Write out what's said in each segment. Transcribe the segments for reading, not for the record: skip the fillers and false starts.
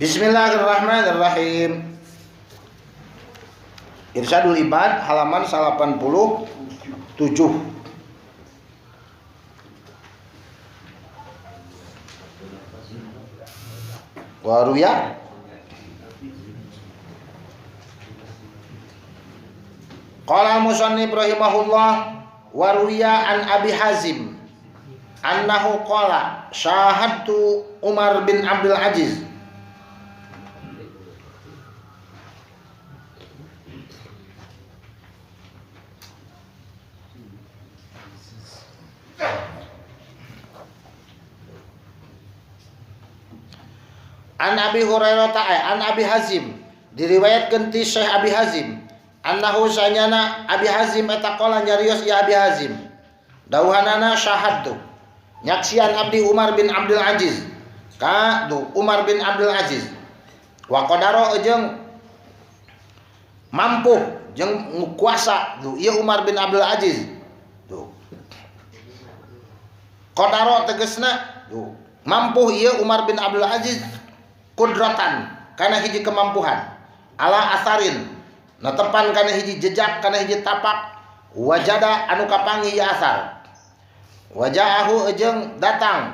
Bismillahirrahmanirrahim. Irsyadul Ibad halaman 87. Waruya Qala musannif rahimahullah waruya an Abi Hazim annahu qala syahadtu Umar bin Abdul Aziz. An Abi Hurairah an Abi Hazim diriwayatkeun ti Syekh Abi Hazim annahu sanyana Abi Hazim eta qala nyarios ya Abi Hazim dawuhanana syahadtu nyaksian abdi Umar bin Abdul Aziz ka du Umar bin Abdul Aziz wa qadara jeung mampu jeung kuasa du ieu Umar bin Abdul Aziz du qadara tegasna du mampu ieu Umar bin Abdul Aziz kudratan kana hiji kemampuan ala asarin netepan kana hiji jejak kana hiji tapak wajada anu kapangi ieu asar wajaahu jeung datang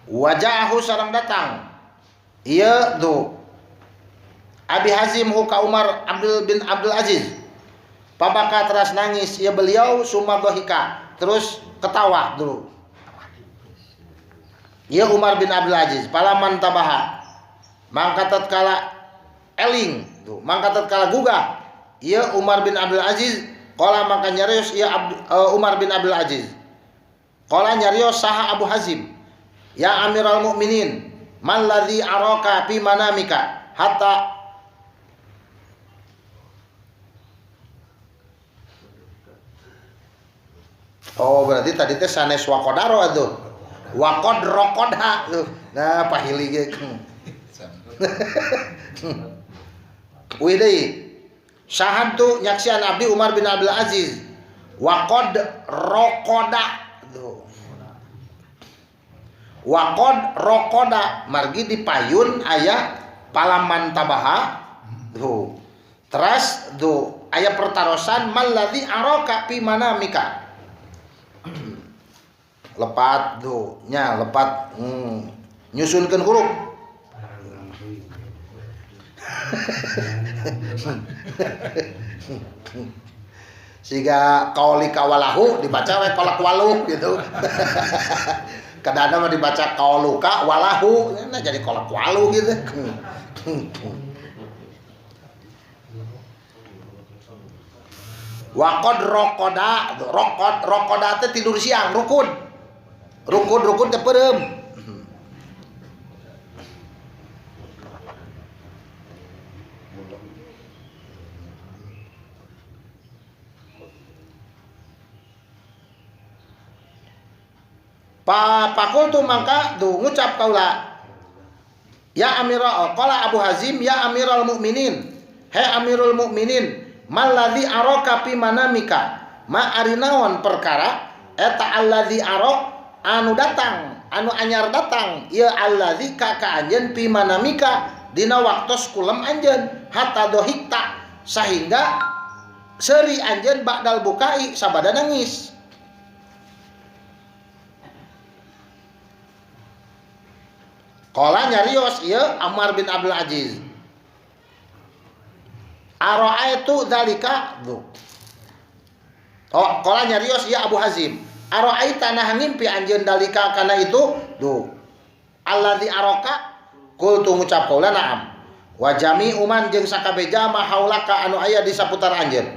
wajaahu sareng datang ieu du Abi Hazim hu ka Umar Abdul bin Abdul Aziz pabaka teras nangis ieu beliau summa dhahika terus ketawa dulu. Ya Umar bin Abdul Aziz palaman tabaha mangka tatkala eling tuh mangka tatkala gugah ya Umar bin Abdul Aziz qala mangka nyarios ya Umar bin Abdul Aziz qala nyarios saha Abu Hazim ya Amiral Mukminin man ladzi araka fi manamika hatta Oh berarti tadi teh sanes waqodaro atuh. Waqod roqodha tuh. Nah pahili ge. Wih deui. Syahadtu nyaksian abdi Umar bin Abdul Aziz. Waqod roqoda tuh. Waqod roqoda margi di payun aya palaman tabaha tuh. Teras tuh aya pertarosan malladzi araka fi manamika. Lepat tuh nya lepat nyusunkeun huruf siga kauli kawalahu dibaca we kolak waluh gitu. Kadang mah dibaca kauluka walahu nah jadi kolak waluh gitu. Waqad roqoda roqod roqoda teh tidur siang rukun rukun rukun teh peureum. Pakultu mangka du ngucap kaula ya amiral qala Abu Hazim ya amiral mukminin he amirul mukminin malladzi araka fi manamika ma arinaon perkara eta alladzi arok anu datang anu anyar datang ieu alladzi ka ka anjeun fi manamika dina waktos kulem anjeun hatta dohikta sehingga seuri anjeun ba'dal bukai sabada nangis. Qala nyarios ieu Umar bin Abdul Aziz aro'aitu dzalika du. Oh, qala nyarios ieu Abu Hazim. Aro'aita nah ngimpi anjeun dalika kana itu du. Alladzi araka qultu ngucap kaula na'am. Wa jami'u man jeung sakabeh jalma haulaka anu aya di saputar anjeun.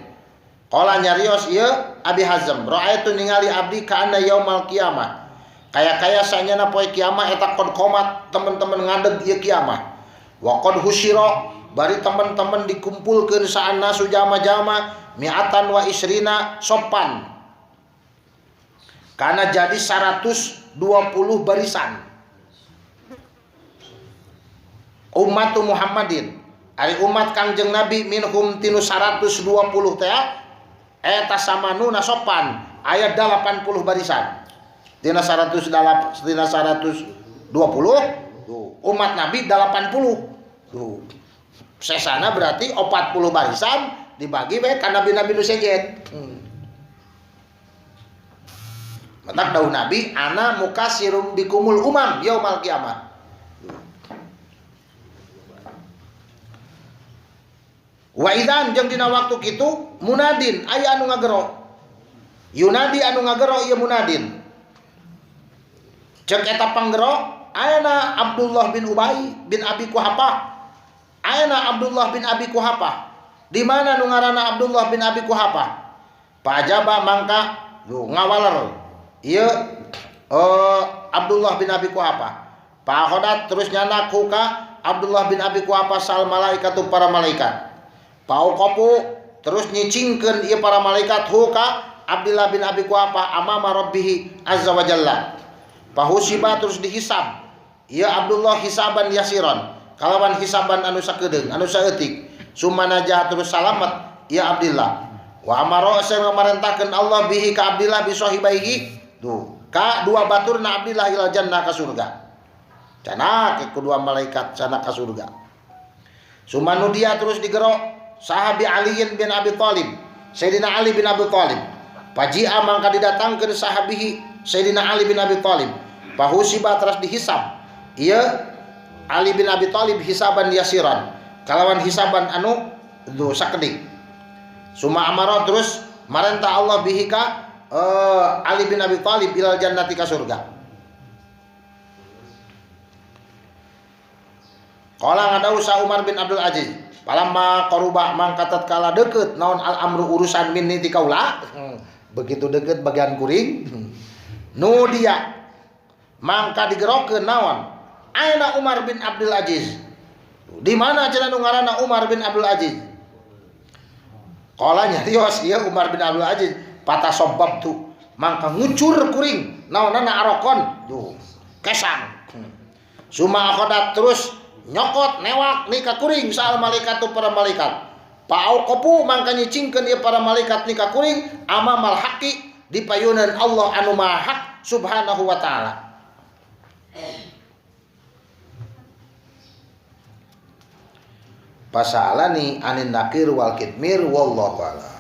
Qala nyarios ieu Abi Hazim, ra'aitu ningali abdi kana yaumal qiyamah. Kaya-kaya sanyana poe kiamah eta qad qomat teman-teman ngadeg ieu kiamah. Wa qad husyira bari teman-teman dikumpulkeun saana sujama-jama mi'atan wa isrina sopan karena jadi 120 barisan umat Muhammadin ari umat Kangjeng Nabi minhum tinu 120 teh eta samanuna sopan aya 80 barisan. Tina 100 tina 120 tuh umat Nabi 80. Tuh. Sesana berarti 40 barisan dibagi we ka nabi-nabi nu sejen. Matak dawuh Nabi ana mukasirum bikumul umam yaumal kiamah. Wa idzan jeung dina waktu kitu munadin aya anu ngagero. Yunadi anu ngagero ieu munadin. Cek eta panggero ayana Abdullah bin Ubay bin Abi Quhafah. Ayana Abdullah bin Abi Quhafah. Di mana nu ngaranna Abdullah bin Abi Quhafah? Pajaba mangka ngawaler. Ieu Abdullah bin Abi Quhafah. Pahodat terus nyanak ka Abdullah bin Abi Quhafah sal malaikatu para malaikat. Pauqafu terus nyicingkeun ieu para malaikat ka Abdullah bin Abi Quhafah amama rabbih azza wa jalla. Pahusiba terus dihisab. Ieu Abdullah hisaban yasiran, kalawan hisaban anu sakedeung, anu saeutik. Sumanaja terus salamet ieu Abdullah. Wa amara sareng ngamarentahkeun Allah bihi ka Abdullah bi sahibaihi. Tuh, ka dua baturna Abdullah ila jannah ka surga. Cenah ke kedua malaikat cenah ka surga. Sumanudia terus digerok sahabi Ali bin Abi Thalib, Sayyidina Ali bin Abi Thalib. Paji'a mangka didatangkeun sahabihi Sayyidina Ali bin Abi Thalib. Pahusiba terus dihisab. Ieu Ali bin Abi Thalib hisaban yasiran, kalawan hisaban anu sakedik. Suma amara terus marentah Allah bihi ka Ali bin Abi Thalib ilal jannati ka surga. Qala ngadausa Umar bin Abdul Aziz, palamma qaruba mangka tatkala deukeut naon al amru urusan minni ti kaula. Begitu deukeut bagian kuring nu dia mangka digerokeun naon aina Umar bin Abdul Aziz. Di mana cenah nu ngaranna Umar bin Abdul Aziz? Qala nyarios ieu Umar bin Abdul Aziz patasabbab tu mangka ngucur kuring naonana arokon tuh kesang. Suma akhodat terus nyokot newak nikah kuring saal malaikat tu para malaikat. Pauqafu mangka nyicingkeun ieu para malaikat nikah kuring amamal haqi di payunan Allah anu maha hak subhanahu wa ta'ala. Pasalani anin nakir wal kitmir wallahu a'lam.